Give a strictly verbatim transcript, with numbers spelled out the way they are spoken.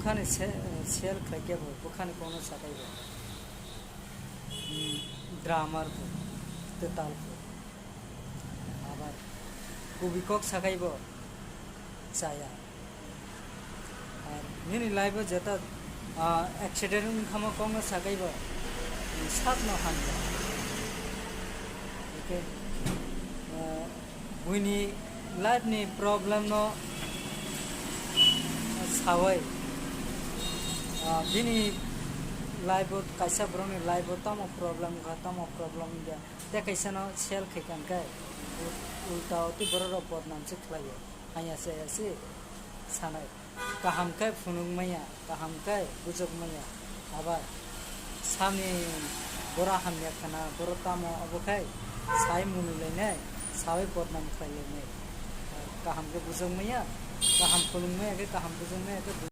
Bukhani se-, sel khlai khe bo, bukhani kokno sakai bo. Hmm, drummer bo, tatal bo. Abar kubi kok sakai bo, chaya. Ar nini life o jeta, ah, accident wngkhamo kokno sakai bo, hmm, sakno hamya. Okay. Ah, Buini life ni problem no sawi, ah, bini life o kaisa borok ni life o tamo problem wngkha, tamo problem wngya, tei kaisa no sel khai kha hwnkhe ulta o tei borok rok bodnam se khlai o, hanya se ya se sanai. Kaham khe phunuk maya, kaham khe bujok maya. Aba sani bora hamya khana, boro tamo abo khai sai munu lainai, sawi bodnam khlai lainai. Kaham khe bujok maya, kaham phunuk maya khe, kaham bujok maya khe.